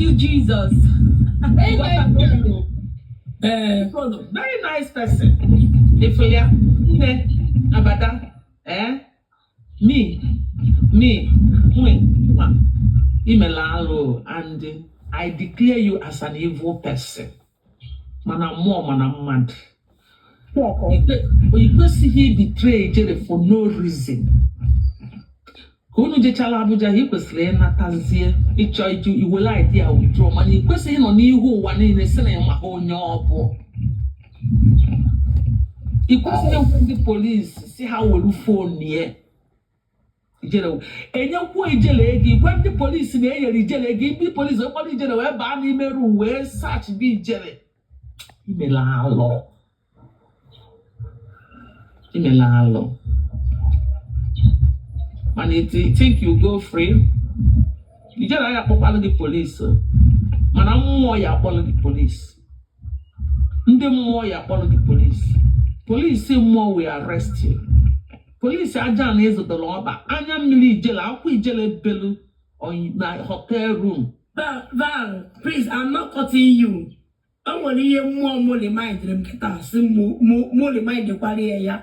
you, Jesus. Amen. Ee. Very nice person. Ifulia, nne, abada, eh? Me, me, nwe, nwa. Imela alụ and I declare you as an evil person. Mana mmụọ mana mmadụ. I kwesịghị betray Ijele for no reason. Ka unu jechala Abuja, ị kwesịrị ịnatazie ịchọ iju iwere idea withdraw, mana ị kwesịghị ịnọ n'ihu ụwa niile sị na ịma onye ọ bụ. Ị kwesịghị ịgwa ndị polisi si ha were phone ya. Ijele enyekwuo Ijele ego, igwe ndị polisi na-enyere Ijele ego, ndị polisi wee kpọrọ Ijele wee baa n'ime room wee search bụ Ijele. Imela alụ. Imela alụ. Mana you think you go free? Ijele ya akpọkwalụ gị polisi, mana mmụọ ya akpọlụ gị polisi. Ndị mmụọ ya akpọlụ gị polisi. Polisi mmụọ will arrest you. Polisi aja na ịzụtara ọba anya mmiri Ijele, akwụkwọ Ijele belu na hotel room. Val, Val, please, I'm not cutting you. O nwere ihe mmụọ mụ remindịrị m kịta, sị mụ remindịkwara ya ya.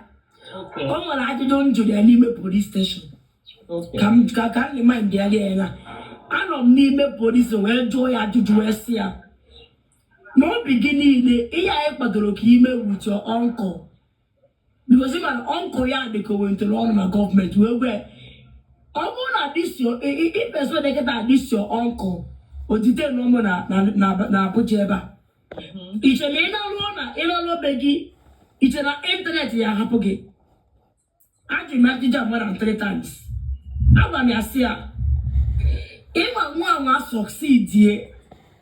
O nwere ajụjụ m jụrụ ya n'ime police station. Ka m ka m remind ya ya na anọ m n'ime police wee jụọ ya ajụjụ, wee sị ya, n'obi gị niile, ihe anyị kwadoro ka ime with your uncle, because ịma na uncle ya dị ka o wetara ọrụ na gọọmenti, wee gwa ya, ọ bụrụ na this your ipersonal kịta, this your uncle otite na ụmụ na Abuja ebe a, iche na ị na-alụọ na ị na-alụọ be gị, iche na ịntanetị ya ahapụ gị? Ajụrụ m ajụjụ a more than three times. Agwa m ya sị ya, ịma nwa anwa succeed,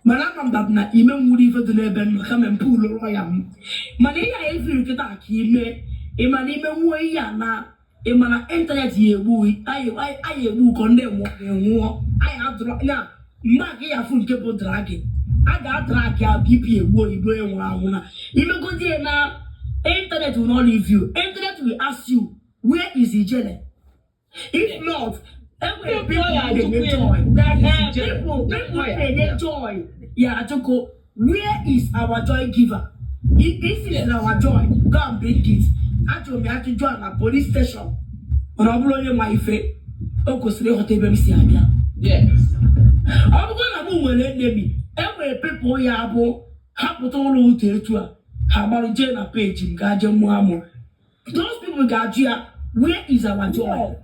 mana ama m that na ime nwuru ife dị n'ebe m nọ kama mpụ ụlọ ya m, mana ihe a efiri kịta ka ime, ịma na ime nwuo ihe a na ịma na ịntanetị ya egbu anyị, anyị egbu ụkọ ndị nwụọ enwụọ anyị adụrọ ya mgbe a ka ya afụ nke bụ dragging a ga-adrag ya BP egbu oyibo enwụrụ anwụ na imegodi ya na internet will not leave you. Internet will ask you, "Where is Ijele?" If not, enwere people na-enye joy. Eh, people na-enye joy ya ajụkụ, "Where is our joy giver? If this is our joy, go and bring it." Ajụrụ m ya ajụjụ a na police station, mana ọ bụrụ onye ma ife o kwesịrị ịghọta ebe m si abịa. Ọ bụrụ na m nwere enemy, enwere people ya bụ ha pụta ụlọ ụtọ etu a, ha gbarụ jee na peji m gaa jee mụọ amụ. Those people ga-ajụ ya, "Where is our joy?"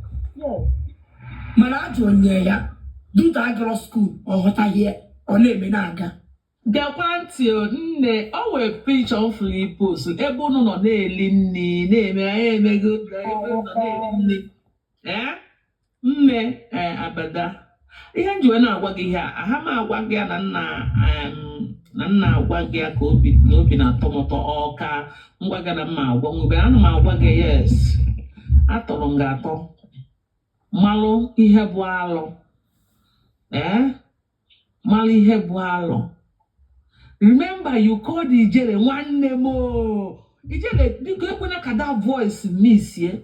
Mana ajụ nye ya duta agara school, ọ ghọtaghị ya, ọ na-eme na-aga. Gekwa ntị o, nne, o nwere picture m fụrụ post ebe unu nọ na-eli nri, na-eme anyị emego ebe unu nọ na-eli nri. Ee, nne, ee, abada, ihe m ji wee na-agwa gị ihe a, aha m agwa gị ya na nna na nna agwa gị ya ka obi na obi na-atọ m ụtọ, ọ ka ngwa gị na mma agwa nwebe ana m agwa gị. Yes, atọrọ m gị atọ, malụ ihe bụ alụ, ee, malụ ihe bụ alụ. Remember you called Ijele nwanne m o. Ijele, biko, ekwena ka that voice miss ye.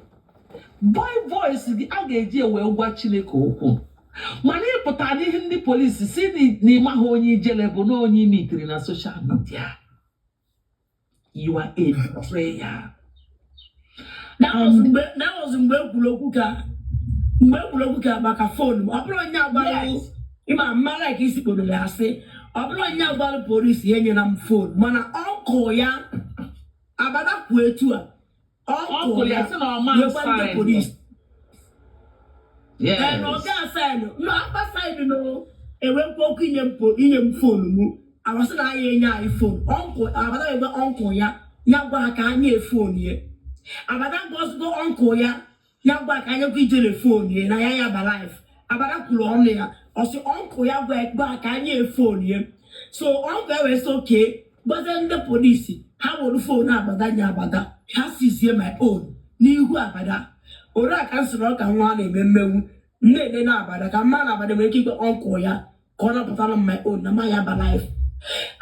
Boy, voice gị a ga-eji wee gwa Chineke okwu, mana ịpụta n'ihe ndị polisi si na ịmaghị onye Ijele bụ, na onye imitiri na social media. You are a betrayer. That was mgbe e kwuru okwu ka mgbe e kwuru okwu ka maka phone m. Ọ bụrụ onye agbara ịma mara ka isi kpọrọ ya asị, ọ bụrụ onye agbara polisi ya enyela m phone, mana uncle ya abada kwuo etu a. Uncle ya sị na ọ ma nyekwa ndị sign. Polisi. Ee, na ọ ga-asign no after sign no enwekwa okwu inye m phone m, awasị na anyị enye anyị phone. Uncle abada egwe uncle ya, ya gwa ha ka anyị phone ya. Abada gọzigo uncle ya, ya gwa ka anyị kwa Ijele phone ya na ya ya ba life. Abada kwuru ọnụ ya, ọ sị uncle ya gwa ha ka anyị phone ya. So uncle ya wee sị oke gwazie ndị polisi ha were phone abada nye abada, ha sizie my own n'ihu abada. Ore a ka m sịrị ọ ka nwa a na-eme mmenwu m na-ede na abada ka mma na abada nwere ike ikpe uncle ya ka ọ napụtara m my own na ma ya ba life.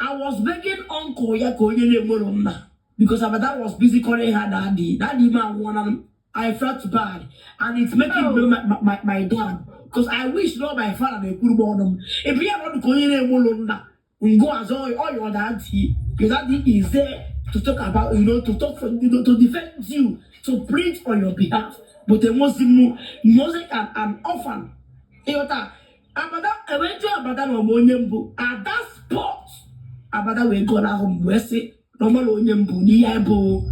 I was begging uncle ya ka onye na-enwero nna, because abada was busy calling her daddy, daddy. Ma anwụọla m. I felt bad and it's making me my dad. Because I wish na my father na-ekwuru m ọnụ m. Ebe ya nọdụ ka onye na-enwe ụlọ nna ngụ azọ ọ, your daddy, your daddy is there to talk about you know to talk for you know to defend you, to plead on your behalf. But enwezi m nọzi ka an orphan. Ịghọta? Abada ewee jụọ Abada na ọma onye mbụ at that spot. Abada wee gọrọ ahụ m wee sị na ọmara onye mbụ n'ihe bụ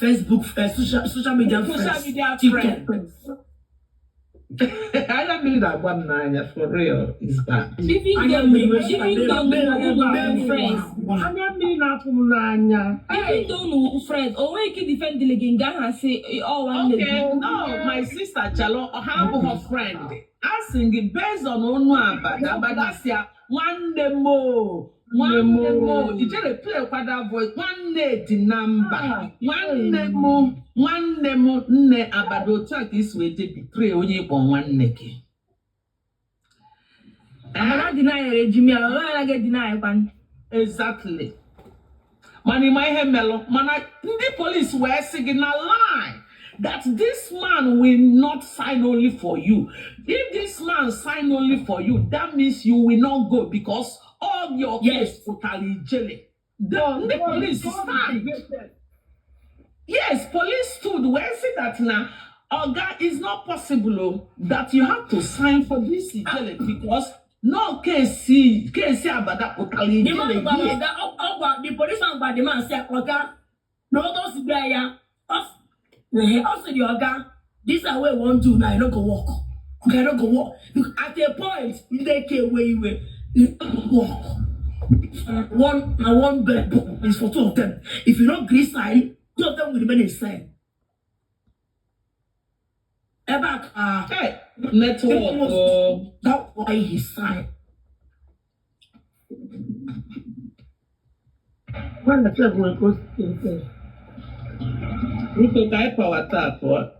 Facebook, social media Social friends, media TikTok friend. Friends. Anya mmiri na-agba m n'anya, for real, is bad. Even Anya though mmiri. Even though unu were friends, Anya mmiri na-apụ m n'anya. Even though unu friends, o nweghị ike defend gị nga ha sị ọ nwanne gị. Okay, no, my sister Chalo, ha abụghị friend. A sị gị based on onu Abada, Abada si ya, "Nwanne m o, nwanne m o," ijere play kwa that voice, nwanne dị na mba, nwanne m, nwanne m, nne Abada, otu a ka isi wee je betray onye ịkpọ nwanne gị. Eh? Abada deny ejimi ya, ọ anaghị deny kwan. Exactly. Mana ịma ihe melụ, mana ndị police wee sị gị na lie that this man will not sign only for you. If this man sign only for you, that means you will not go because all your case pụtara ijele. Ndị police stand. Yes, police stood wee sị that na oga, is not possible o, that you have to sign for this ijele because no case case Abada pụtara The man ijele gwara here. ọga, ọ gwa the policeman, gwa the man sị, "Ọga," na ogo si bịa ya, ọ sịrị, "Ọga, this are wey we wan do now, e no go work. Okay, e no go work." Because at a point, ndị eke ewe iwe, e no go work. One na one bed is for two of them. If you no gree sign, two of them will remain in cell. Ebe a ka Hey, network o. That's why he signed. When the club will go to Biko ka anyị power tap a.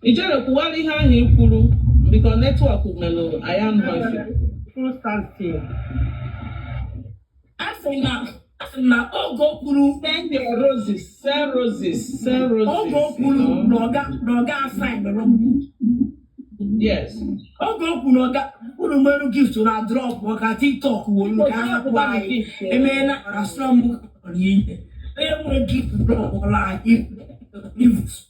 Ijere, kwuwara ihe ahụ i kwuru biko, network melụ anyị anụghị ife. Full stand still. A sị na oge o kwuru Send your roses, send roses, send roses. Oge o kwuru na ọga asaịnụrụ m. Oge o kwuru na ọga unu nwere gift na drop ọka TikTok wolu ka a hapụ anyị emeela asọrọ m kọrọ ihe onye nwere gift drop ọla anyị gift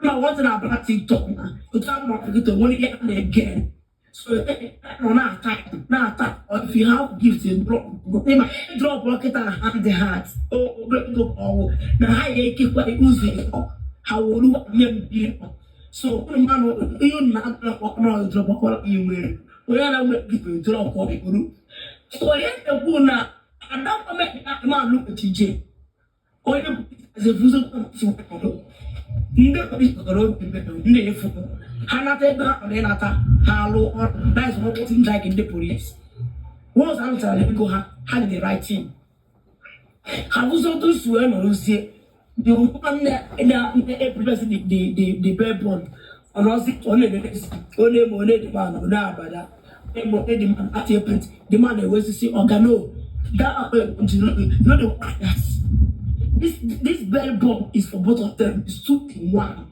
na what na abara TikTok na otu a kịta nwere ihe a na-ege, so nọ na-ata na-ata. If you have gift, drop. Ịma drop ọkịta hand heart ogologo ọwụ na ha ya ekekwa ụzọ ịtọ ha wolu nye m bi. So unu mmanụ ihe unu na-adrop ọkpọrọ drop ọkpọrọ ị nwere onye na-enwe gift drop ọkpọrọ. So onye na-ekwu na ada manụ ejije onye ezefuzo ndị polisi kọrọ obi ndị efu ha nata ebe ha chọrọ ịnata ha alụ ọrụ. That is what things like ndị police, once ha nụchara ego ha, ha dị the right thing, ha bụzi otu si wee nọrọzie. The woman na-epress the bail bond, ọnọzi ọ na-edesi ọ na-eme onye dị man ọ na-abada eme onye dị man at a point the man na-ewesisi ọga, no, that you know the that this bail bond is for both of them. It's two in one.